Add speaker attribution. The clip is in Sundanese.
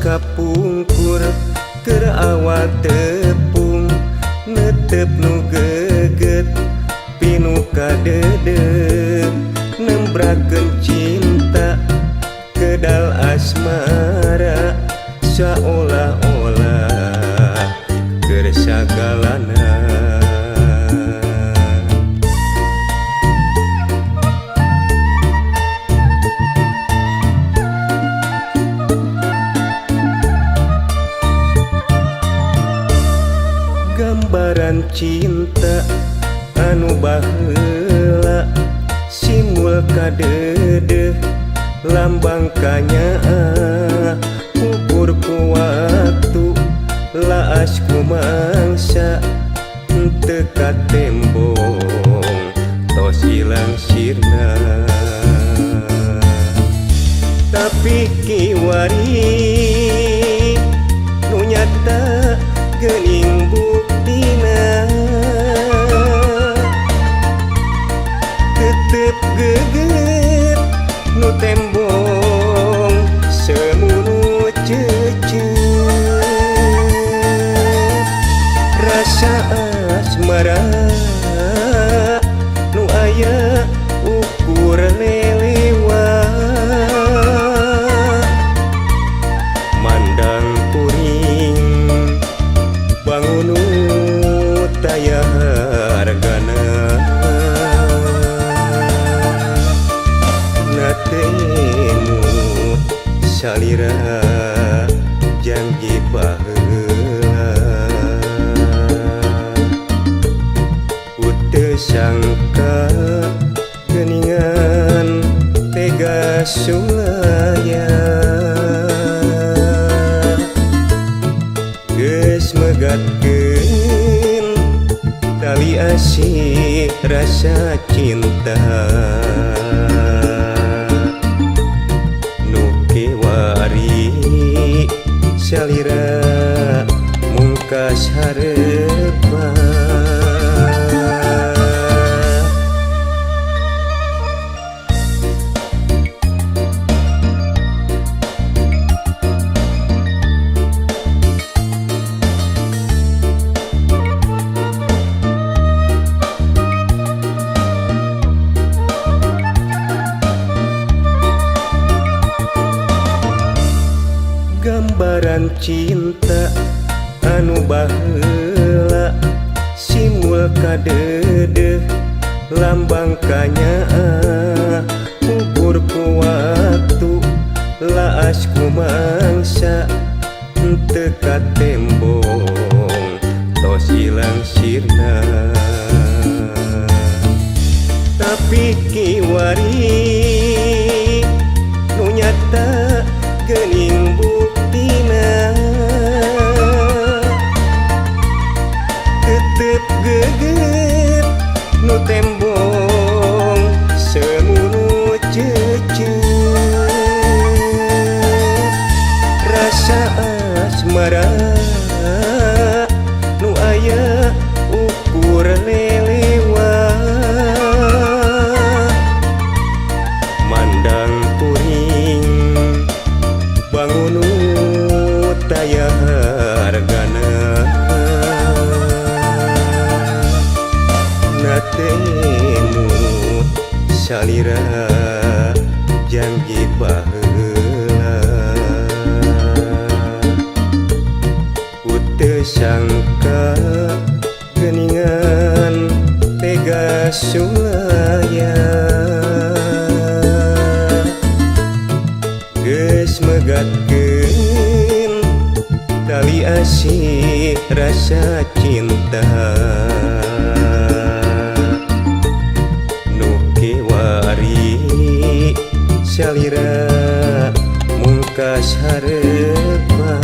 Speaker 1: Kapungkur keur awal tepung netep nu geget pinuh kadeudeut nembrakeun cinta kedal asmara saolah-olah keur sagalana. Gambaran cinta anu baheula simul kadeudeuh lambang kanyaah ukur ku waktu laas ku mangsa teu katembong tos ilang sirna. Tapi kiwari nu nyata geuning buktina tetep geget nu tembong semunu cecep rasa asmara nu aya ukur lelewa mandang kuring bangun taya hargana natemut salira janji baheula teu sangka geuningan tega sulaya geus megatkeun tali asih rasa cinta nu kiwari salira mungkas harepan. Gambaran cinta anu baheula simul kadeudeuh lambang kanyaah ukur ku waktu laas ku mangsa teu katembong tos ilang sirna. Tapi kiwari nu nyata geuning buktina tetep geget nu tembong semunu cecep rasa asmara nu aya ukur lelewa mandang kuring bangun taya hargana natemut salira janji baheula teu sangka geuningan tega sulaya geus megatkeun tali asih rasa cinta nu kiwari salira mungkas harepan.